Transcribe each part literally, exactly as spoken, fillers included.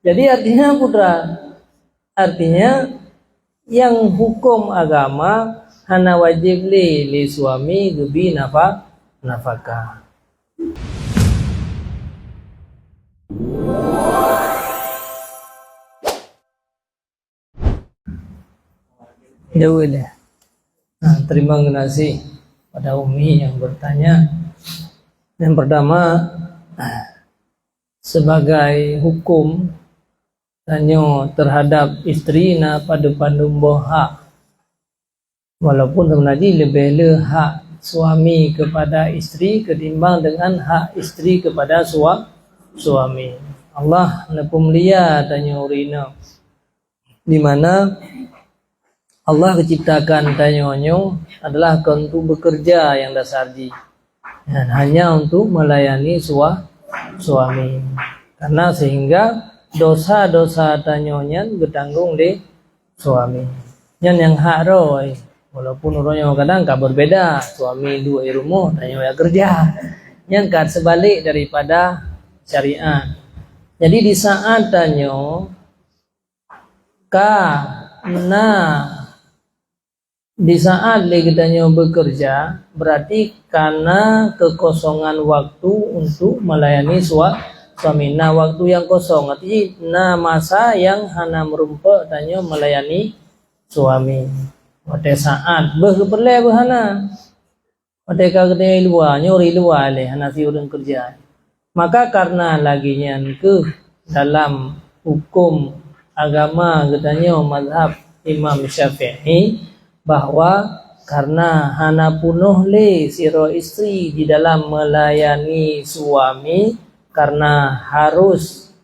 Jadi artinya putra, artinya nyang huköm agama hana wajéb lé, lé suami geubi nafa-, nafakah. Jaweueb deh. Nah, terima kasih pada Umi yang bertanya. Yang pertama, sebagai hukum tanyoe terhadap isteri na padub-padub boh hak. Walaupun sebenarnya lebih le hak suami kepada isteri ketimbang dengan hak isteri kepada sua-, suami. Allah neupeumulia tanyoe ureuëng inong, di mana Allah geuciptakan tanyoe nyoe adalah kon untuk bekerja yang dasar jih, dan hanya untuk melayani sua-, suami. Karena sehingga dosa-dosa tanyoe nyan geutanggong lé suami. Nyan nyang hak roh, walaupun uroe nyoe kadang ka berbeda, suami duek di rumoh, tanyoe jak keureuja. Nyan ka seubalek daripada syariat. Jadi di saat tanyoe ka na, di saat lé geutanyoe bekerja, berarti ka na kekosongan waktu untuk melayani sua-, suami. Na waktu nyang kosong, artinya na masa nyang hana meurumpok tanyoe melayani suami. Watée saat beuh geupeureulée beuh hana. Watée ka geutanyoe i luwa, nyoe i luwa lé, hana si ureuëng keureuja. Maka karena lagée nyan kheueh dalam huköm agama geutanyoe mazhab Imam Syafi'i, bahwa karena hana peunoh lé sidroe isteri di dalam melayani suami karena harus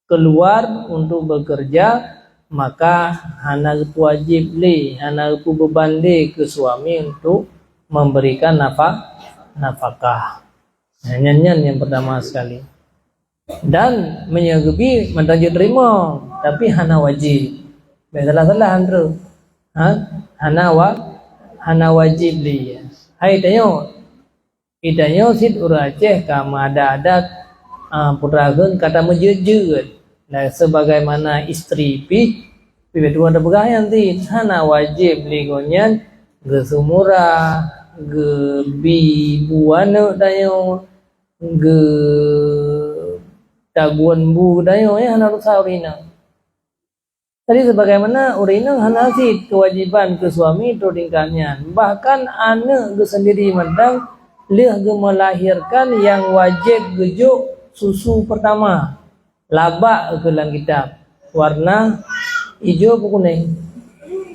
keluar untuk bekerja, maka hana geupeuwajéb lé, hana geupeubeban lé keu suami untuk memberikan nafa-, nafakah. Nah, nyan, nyan nyang pertama sekali. Dan meunyoe geubi mantong jeuet teurimong, tapi hana wajéb. Bék salah-salah antroe. Ha? Hana wa-, hana wajéb lé. Hai tanyoe, Geutanyoe cit ureuëng Aceh ka meuadat-adat, a, putra kheun ka tameujeuet-jeuet. Dan sebagaimana isteri pih, pih beutôi tapeugah nyan cit, hana wajéb lé gobnyan geuseumura, geubi bu aneuëk tanyoe, geutagun bu tanyoe, nyan hana rusa ureuëng inong. Jadi, sebagaimana ureuëng inong hana cit keuwajéban keu suami trok tingkat nyan, bahkan aneuëk geuh seundiri mantong lheueh geumeulahérkan nyang wajéb geujok susu peurtama, labak keu lam kitab, warna ijo peu kunéng.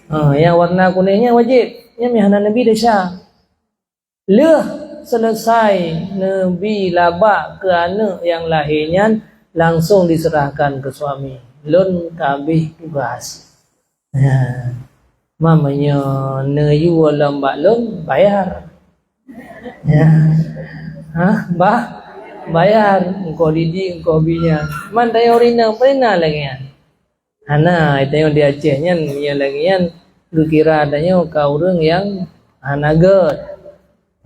Ha, nyang warna kunéng nyan wajéb, nyan meuhana neubi desya. Lheueh seuleusai neubi labak keu aneuëk nyang lahé nyan, langsong diseurahkan keu suami. Lôn ka abéh tugaih. Nyan. Ma meunyoe neuyue lom bak lôn, bayar. Nyan. Hah? Bah? Bayar. Engkau didik, engkau bi nyan. Man tanyoe ureuëng inong, peue na lagée nyan? Hana, tanyoe di Aceh nyan, nyang lagée nyan geukira tanyoe ka ureuëng nyang hana gét.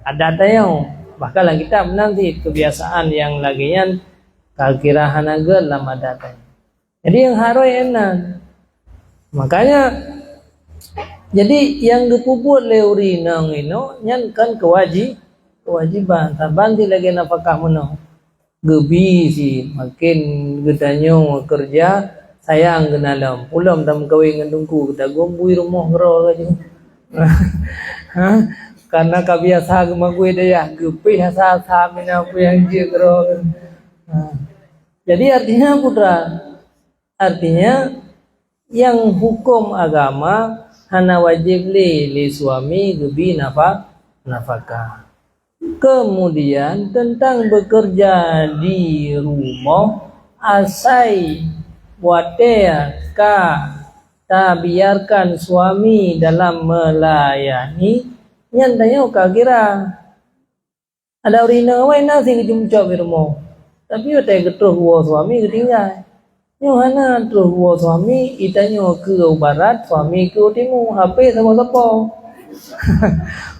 Adat tanyoe, bahkan lam kitab meunan cit keubiasaan nyang lagée nyan ka geukira hana gét lam adat tanyoe. Jadi nyang haroi inan. Makanya, jadi nyang geupeubuet lé ureuëng inong inoe nyan kan keuwaji-, keuwajiban, saban cit lagée nafakah meunoe. Geubi cit, maken geutanyoe keureuja sayang geuh na lom. Ulôn tameukawen ngon teungku, geutagun bu i rumoh keudroe laju. Ha? Karena ka biasa geumagui dayah, geupéh asa-asa mina peue nyang jeuet keudroe. Ha. Jadi artinya putra, artinya nyang huköm agama hana wajéb lé, lé suami geubi nafa-, nafakah. Kemudian tentang bekerja di rumoh, asai watée ka tabiarkan suami dalam melayani, nyan tanyoe ka kira. Ada ureuëng inong awai na si geujumcok di rumoh, tapi watée geutroh woe suami geutinggai. Nyoe hana troh woe suami, itanyoe keu u barat, suami keu u timu, hapé sapo-sapo.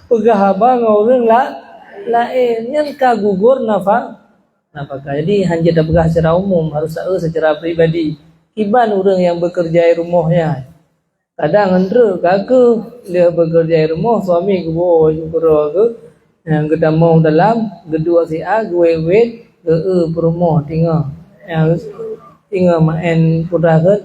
Peugah haba ngon ureuëng la-, laén, nyan ka gugur nafa-, nafakah. Jadi, hanjeuet tapeugah secara umum, harôh taeu secara pribadi. kiban ureuëng nyang beukeureuja i rumoh nyan. Kadang antreuk ka kheueh lheueh beukeureuja i rumoh, suami geuboh baju keudroe geuh, nyang geutamong dalam, geuduek siat, geuwét-wét, geu-eu peurumoh tingoh. Nyang tingoh maén putra kheun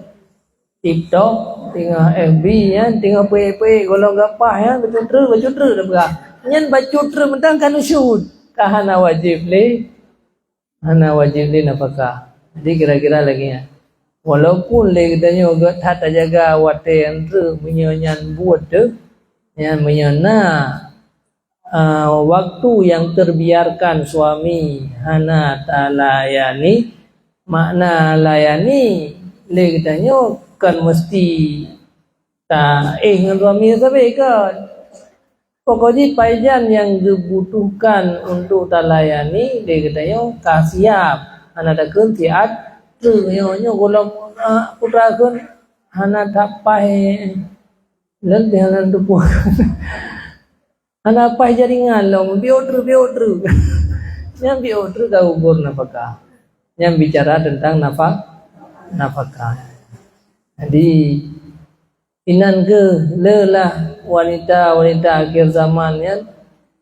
TikTok, tingoh F B nyan, tingoh peuék-peuék golom gapah nyan, bacut treuk, bacut treuk dah peugah. Nyan bacut treuk mantong ka nusyut, ka hana wajéb lé. Hana wajéb lé nafakah. Jadi kira-kira lagée nyan. Walaupun lé geutanyoe gét that tajaga watée antreuk meunyoe nyan buet teuh, nyan meunyoe na, ah, waktu nyang terbiarkan suami hana talayani, makna layani lé geutanyoe kan meusti ta éh ngon suami sabe kan. Pokok jih pajan nyang geubutuhkan untuk talayani lé geutanyoe ka siap. Hana takheun siat treuk nyoe, nyoe golom, ah, putra kheun hana tapaih lôn pih hana tupeue. Hana paih jaringan lom, biôk treuk, biôk treuk. Nyan biôk treuk ka gugur nafakah. Nyan bicara tentang nafa-, nafakah. Jadi, inan kheueh le lah wanita-wanita akhir zaman nyan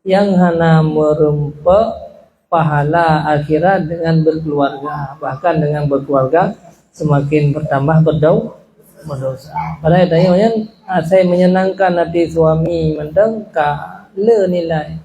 nyang hana meureumpok pahala akhirat dengan berkeluarga, bahkan dengan berkeluarga semakin bertambah berdau-, berdosa. Padahai tanyoe nyan asai menyenangkan hati suami mantong ka le nilai.